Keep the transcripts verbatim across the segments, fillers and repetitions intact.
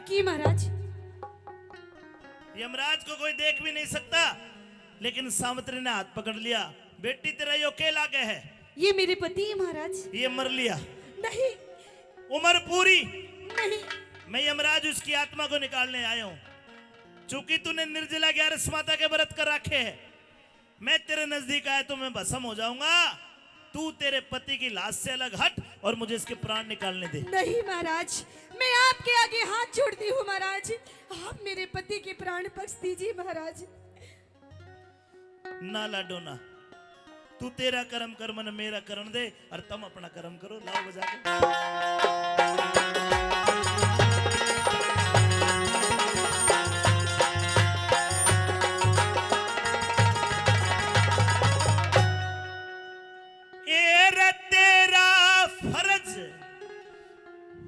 की महाराज? यमराज को कोई देख भी नहीं सकता, लेकिन सावित्री ने हाथ पकड़ लिया। बेटी, तेरा यो के लागे है? ये मेरे पति हैं महाराज। ये मर लिया। नहीं। उम्र पूरी। नहीं। मैं यमराज उसकी आत्मा को निकालने आया हूँ। चूंकि तूने निर्जला ग्यारस माता के व्रत कर रखे हैं, मैं तेरे नजदीक आया तो मैं भस्म हो जाऊंगा। तू तेरे पति की लाश से अलग हट और मुझे इसके प्राण निकालने दे। नहीं महाराज, मैं आपके आगे हाथ जोड़ती हूँ महाराज, आप मेरे पति के प्राण बख्श दीजिए महाराज। ना लाडो ना, तू तेरा कर्म कर, मन मेरा करण दे और तुम अपना कर्म करो। लाओ बजा के। ए रे तेरा फर्ज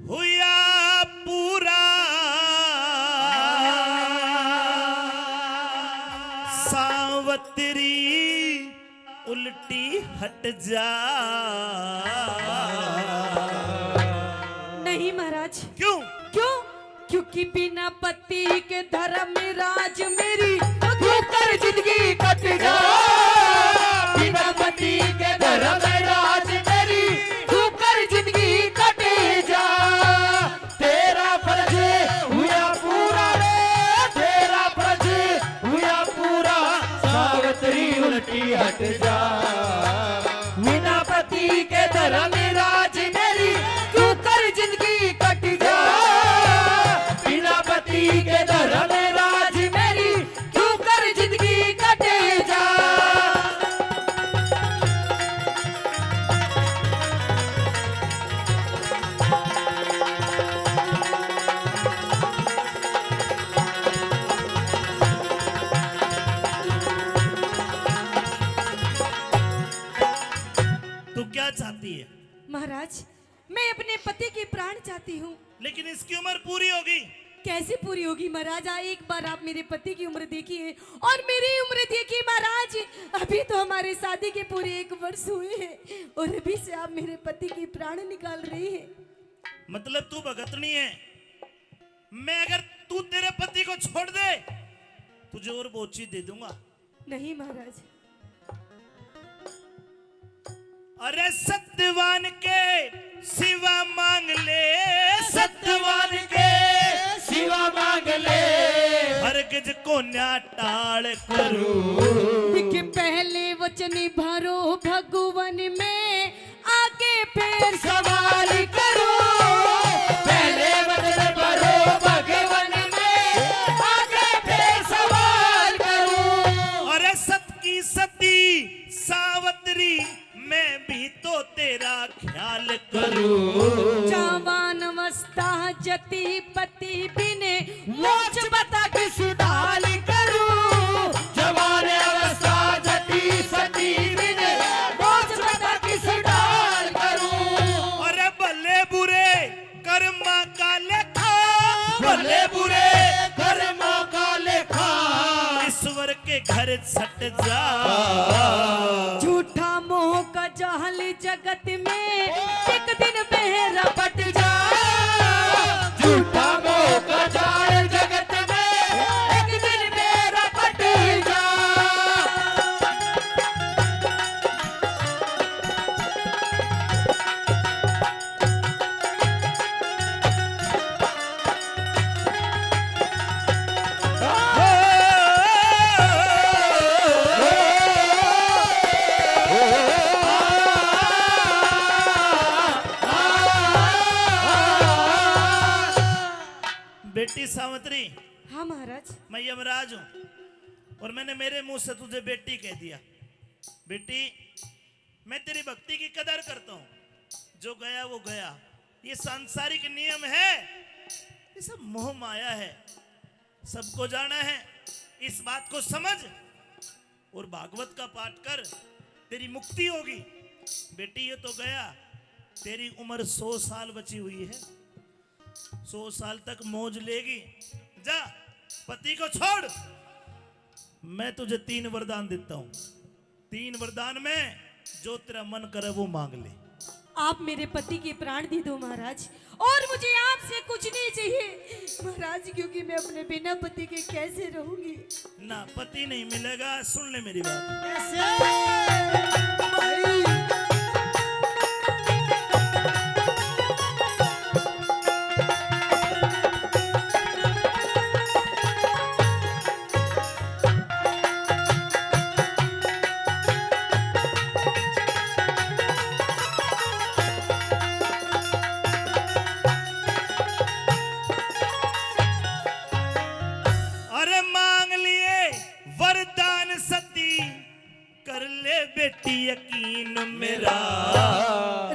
हुआ पूरा सावतरी उल्टी हट जा। नहीं महाराज। क्यों? क्यों? क्योंकि बिना पति के धर्मराज मेरी ठोकर जिंदगी कट जा। बिना पति के धर्मराज मेरी ठोकर जिंदगी कट जा। तेरा फर्ज हुआ पूरा रे, तेरा फर्ज हुआ पूरा, सावित्री उल्टी हट जा। बिना पति के धर्मराज मेरी ठोकर जिंदगी कट जा। बिना पति के धर्मराज मेरी ठोकर जिंदगी कट जा। तू क्या चाहती है? महाराज, मैं अपने पति के प्राण चाहती हूँ। लेकिन इसकी उम्र पूरी होगी। कैसे पूरी होगी महाराज? आ, एक बार आप मेरे पति की उम्र देखिए और मेरी उम्र देखिए महाराज, अभी तो हमारे शादी के पूरे एक वर्ष हुए हैं और अभी से आप मेरे पति के प्राण निकाल रहे हैं। मतलब तू भगतनी है? मैं अगर तू तेरे पति को छोड़ दे, तुझे और बहुत चीज दे दूंगा। नहीं महाराज। अरे सत्यवान के सिवा मांग ले, सत्यवान के सिवा मांग ले, हरगिज कोन्या टाल करूं। देख पहले वचन भरो भगवान में, आगे फिर सवाल करूं। पहले वचन भरो भगवान में, आगे फिर सवाल करूं। अरे सत की सती सावतरी, मैं भी तो तेरा ख्याल करूं। जवान अवस्था जती पति बिन, मोच बता किस ढाल करूं। जवान अवस्था जती सती बिन, मोच बता किस ढाल करूं। अरे भले बुरे कर्मा का लेखा, भले बुरे कर्मा का लेखा, ईश्वर के घर सट जा। झूठा मोह का जाल जगत में, एक दिन बेरा पट जा। झूठा मोह का जाल जगत में, एक दिन बेरा पट जा। बेटी सावित्री। हाँ महाराज। मैं यमराज हूँ और मैंने मेरे मुंह से तुझे बेटी कह दिया। बेटी, मैं तेरी भक्ति की कदर करता हूँ। जो गया वो गया, ये सांसारिक नियम है, ये सब मोह माया है। सबको जाना है, इस बात को समझ और भागवत का पाठ कर, तेरी मुक्ति होगी। बेटी, ये तो गया, तेरी उम्र सौ साल बची हुई है, सौ साल तक मौज लेगी। जा, पति को छोड़, मैं तुझे तीन वरदान देता हूँ। तीन वरदान में जो तेरा मन करे वो मांग ले। आप मेरे पति के प्राण दे दो महाराज, और मुझे आपसे कुछ नहीं चाहिए। महाराज, क्योंकि मैं अपने बिना पति के कैसे रहूंगी? ना, पति नहीं मिलेगा। सुन ले मेरी बात। कैसे? भाई। अरे मांग लिए वरदान सती, कर ले बेटी यकीन मेरा।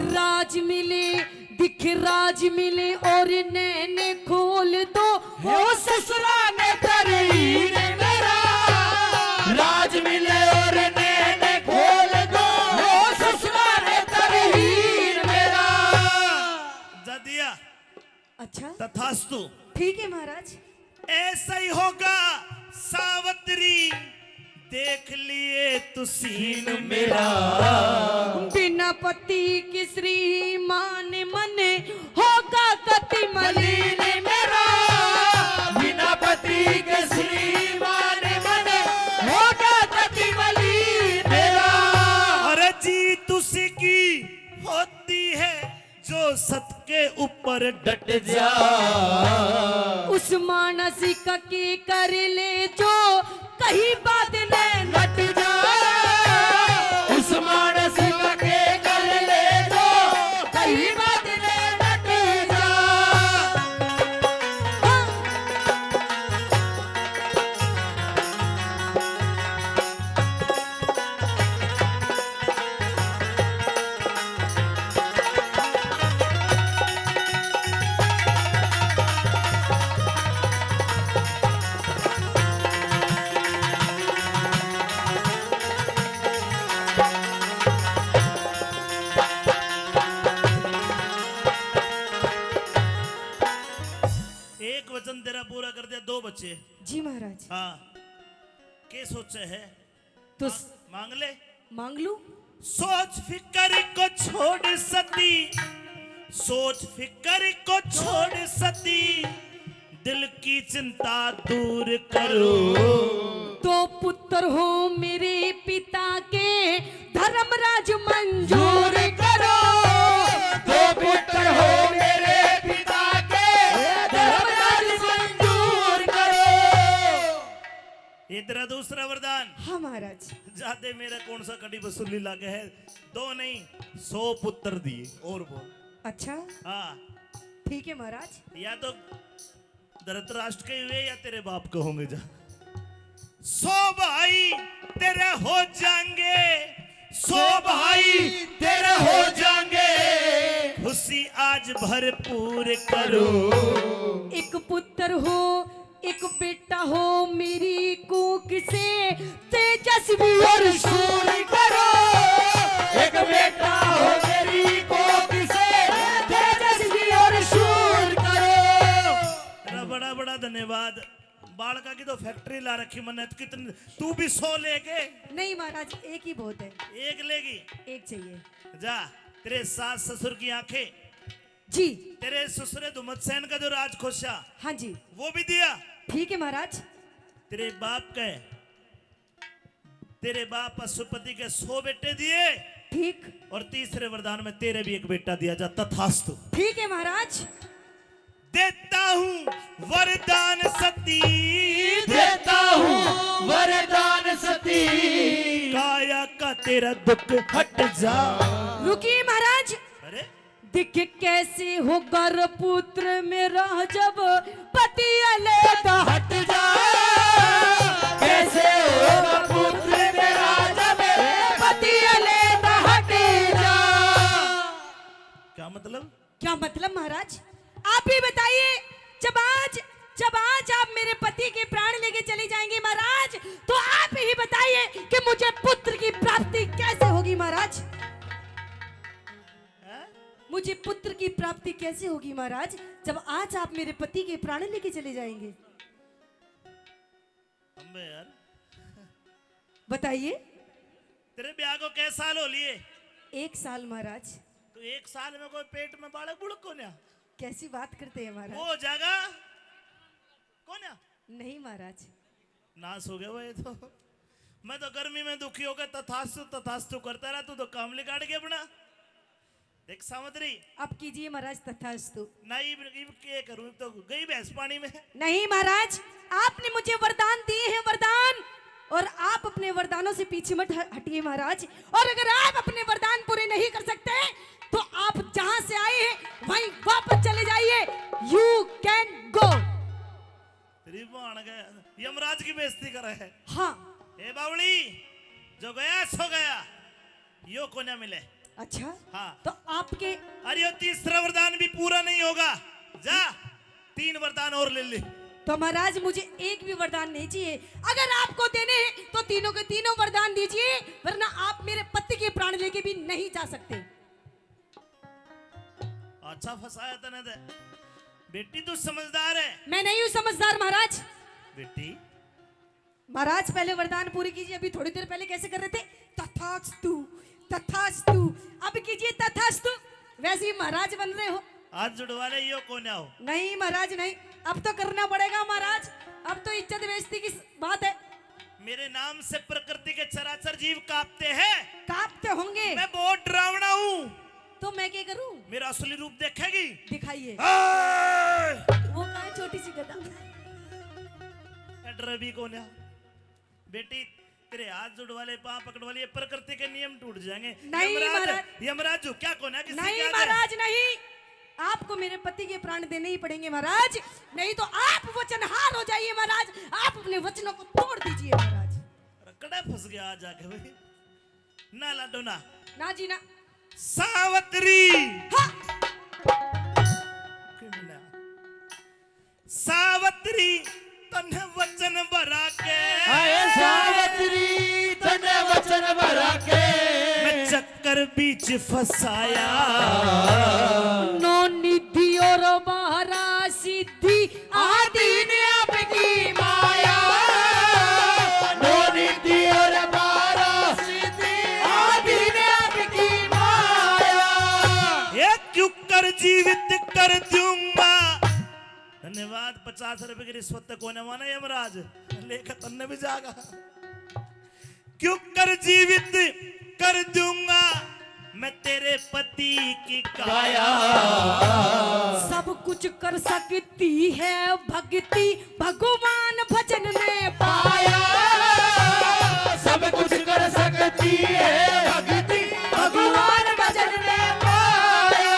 राज मिले, दिख राज मिले और नैन खोल दो। हो ससुरा ने तरहीन मेरा। राज मिले और नैन खोल दो। हो ससुरा ने तरहीन मेरा। जा दिया। अच्छा, तथास्तु। ठीक है महाराज। ऐसा ही होगा सावित्री, देख लिए तू सीन मेरा। बिना पति के श्रीमान मन होगा कति मलिन। मलिन मेरा। बिना पति के श्रीमान मन होगा कति मलिन मेरा। अरे जीत उसी की होती है जो सत के ऊपर डट जा। उस मानस का के कर ले जो कहीं बात ने नट जा। उस मानस का के कर ले जो कहीं बात ने नट जा। एक वचन तेरा पूरा कर दिया, दो बचे। जी महाराज। हाँ, के सोचे है? तो मा-, मांग ले। मांग लूं। सोच फिकर को छोड़ सती, सोच फिकर को छोड़ सती, दिल की चिंता दूर करो। दो पुत्र हो मेरे पिता के, धर्मराज मंजूर दूर करो। दो पुत्र हो मेरे पिता के, धर्मराज मंजूर करो। ये तेरा दूसरा वरदान। हाँ महाराज। जाते मेरा कौन सा कड़ी वसूली लागे है? दो नहीं, सौ पुत्र दिए। और बोल। अच्छा, हाँ, ठीक है महाराज। या तो धृतराष्ट्र के हुए या तेरे बाप के होंगे। जा, सौ भाई तेरे हो जाएंगे, सौ भाई तेरे हो जाएंगे, खुशी आज भरपूर करो। एक पुत्र हो, एक बेटा हो मेरी कोख से, तेजस्वी और और शूर करो। एक बेटा हो मेरी कोख से, तेजस्वी और शूर करो। तेरा बड़ा बड़ा धन्यवाद। बालका की तो फैक्ट्री ला रखी मन्ने, तो कितने, तू भी सौ लेके। नहीं महाराज, एक ही बहुत है। एक लेगी। एक चाहिए। जा, तेरे सास ससुर की आंखें, जी। तेरे ससुरे धुमतसेन का जो राज खोसा, हाँ जी। वो भी दिया। ठीक है महाराज। तेरे बाप के, तेरे बाप पशुपति के सौ बेटे दिए। ठीक। और तीसरे वरदान में तेरे भी एक बेटा दिया। जा, तथास्तु। ठीक है महाराज। देता हूँ वरदान सती, देता हूँ वरदान सती, काया का तेरा दुख हट जा। रुकिए महाराज। अरे, देख कैसे होगा रे पुत्र मेरा जब पति अलग हट जा। कैसे होगा पुत्र मेरा जब पति अलग हट जा। क्या मतलब? क्या मतलब महाराज? आप ही बताइए। जब आज, जब आज आप मेरे पति के प्राण लेके चले जाएंगे महाराज, तो आप ही बताइए कि मुझे पुत्र की प्राप्ति कैसे होगी महाराज? हैं? मुझे पुत्र की प्राप्ति कैसे होगी महाराज, जब आज आप मेरे पति के प्राण लेके चले जाएंगे? अम्बे यार, बताइए। तेरे ब्याह को कै साल हो लिए? एक साल महाराज। तो एक साल में कोई पेट में बालक बुड़क को ना? कैसी बात करते हैं महाराज? वो हो जाएगा। नहीं महाराज। नाश हो गया वो, ये तो। मैं तो गर्मी में दुखी होकर तथास्तु तथास्तु करता रहा, तू तो काम लिकाड़ के अपना। देख सावित्री। अब कीजिए महाराज तथास्तु। नहीं, इब, इब के करूं, इब तो गई भैंस पानी में। नहीं महाराज, आपने मुझे वरदान दिए हैं, वरदान, और आप अपने वरदानों से पीछे मत ह-, हटिए महाराज। और अगर आप अपने वरदान पूरे नहीं कर सकते तो आप जहां से आए हैं वहीं वापस चले जाइए। You can go। तेरी बाण गया, यमराज की बेइज्जती करे है। हाँ। ए बावली, जो गया सो गया, यो कोन्या मिले। अच्छा। हाँ। तो आपके अरे यो तीसरा वरदान भी पूरा नहीं होगा, जा तीन वरदान और ले ले। तो महाराज मुझे एक भी वरदान नहीं चाहिए, अगर आपको देने हैं तो तीनों के तीनों वरदान दीजिए, वरना आप मेरे पति के प्राण लेके भी नहीं जा सकते। अच्छा फंसाया तने दे। बेटी तू समझदार है। मैं नहीं हूँ समझदार महाराज। बेटी। महाराज पहले वरदान पूरी कीजिए, अभी थोड़ी देर पहले कैसे कर रहे थे तथास्तु तथास्तु, अब कीजिए तथास्तु, वैसे ही महाराज बन रहे हो। हाथ जुड़वा ले, यो कोन्या हो। नहीं महाराज नहीं, अब तो करना पड़ेगा महाराज, अब तो इज्जत बेइज्जती की बात है। मेरे नाम से प्रकृति के चराचर जीव कांपते हैं। कांपते होंगे। मैं बहुत डरावना हूँ। तो मैं क्या करूँ? मेरा असली रूप देखेगी? दिखाइए। ए! वो कहाँ है छोटी सी गधा? ए, डरे भी कोन्या। बेटी, तेरे हाथ जुड़वा ले, पाँव पकड़वा ले, ये प्रकृति के नियम टूट जाएंगे। नहीं यमराज, महाराज। यमराज झुक्या कोन्या किसी के आगे। नहीं महाराज नहीं, आपको मेरे पति के प्राण देने ही पड़ेंगे महाराज, नहीं तो आप वचनहार हो जाइए महाराज, आप अपने वचनों को तोड़ दीजिए महाराज। अरे कड़े फंस गया आज आके भाई। ना लाडो ना। ना जी ना। सावित्री। हाँ। सावित्री तन्ने वचन भरा के। हाय सावित्री तन्ने वचन भरा के। मैं चक्कर बीच फंसाया। नौ निधि और बारह सिद्धि आदि ने आपकी माया। नौ निधि और बारह सिद्धि आदि ने आपकी माया। ये क्यों कर जीवित कर दूंगा। धन्यवाद। पचास रुपए की रिश्वत तो कोने माना यमराज, लेकर तन्ने भी जागा। क्यों कर जीवित कर दूंगा मैं तेरे पति की काया। सब कुछ कर सकती है भक्ति भगवान भजन में पाया। सब कुछ कर सकती है भक्ति भगवान भजन में पाया।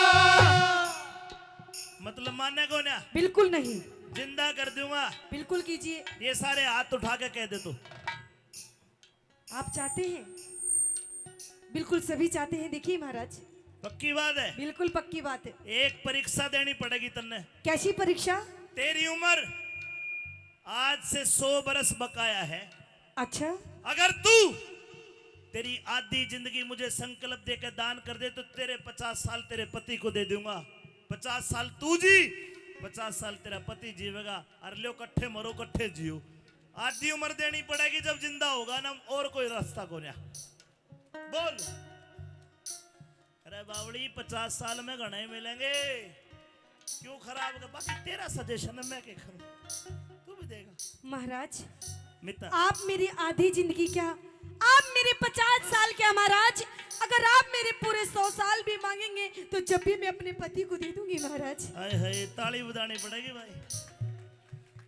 मतलब माने कोन्या? बिल्कुल नहीं। जिंदा कर दूंगा। बिल्कुल कीजिए। ये सारे हाथ उठा के कह दे तू। आप चाहते हैं? बिल्कुल सभी चाहते हैं। देखिए महाराज। पक्की बात है? बिल्कुल पक्की बात है। एक परीक्षा देनी पड़ेगी तन्ने। कैसी परीक्षा? तेरी उम्र आज से सौ बरस बकाया है। अच्छा। अगर तू तेरी आधी जिंदगी मुझे संकल्प देकर दान कर दे तो तेरे पचास साल तेरे पति को दे दूंगा। पचास साल तू जी, पचास साल तेरा पति जीवेगा। और लो कट्ठे मरो कट्ठे जियो। आधी उम्र देनी पड़ेगी, जब जिंदा होगा ना, और कोई रास्ता कोन्या। बोल। अरे बावड़ी, पचास साल में घणे मिलेंगे, क्यों खराब कर? बाकी तेरा सजेशन है, मैं क्या करूं, तू भी देगा। महाराज, मिता। आप मेरी आधी जिंदगी क्या, आप मेरे पचास साल क्या महाराज, अगर आप मेरे पूरे सौ साल भी मांगेंगे तो जब भी मैं अपने पति को दे दूंगी महाराज। हाय हाय, ताली बजानी पड़ेगी भाई।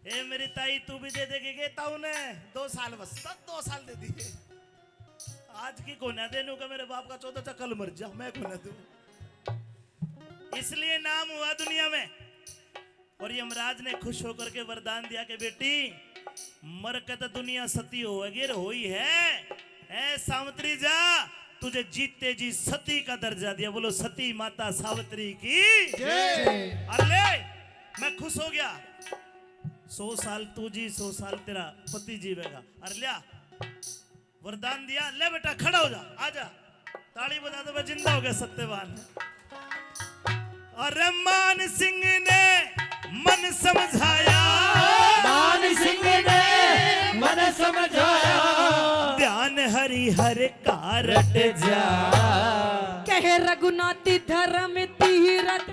ए मेरी ताई, तू भी दे देगी के ताऊ ने? दो साल बस, बस दो साल दे दिए। आज की कोन्या देनू का मेरे बाप का चौदह चक्कर मर जा, मैं कोन्या दूं। इसलिए नाम हुआ दुनिया में। और यमराज ने खुश होकर के वरदान दिया कि बेटी, मर के तो दुनिया सती होगी, होई है। ए सावित्री जा, तुझे जीते जी सती का दर्जा दिया। बोलो सती माता सावित्री की जय। अरे ले, मैं खुश हो गया। सौ साल तू जी, सौ साल तेरा पति जीवेगा। अरे लिया, वरदान दिया, ले बेटा खड़ा हो जा, आ जा। ताली बजा दो, मैं जिंदा हो गया सत्यवान। अरे मान सिंह ने मन समझाया, मान सिंह ने मन समझाया। ध्यान हरि हर का रट जा। कहे रघुनाथ धर्म तीरथ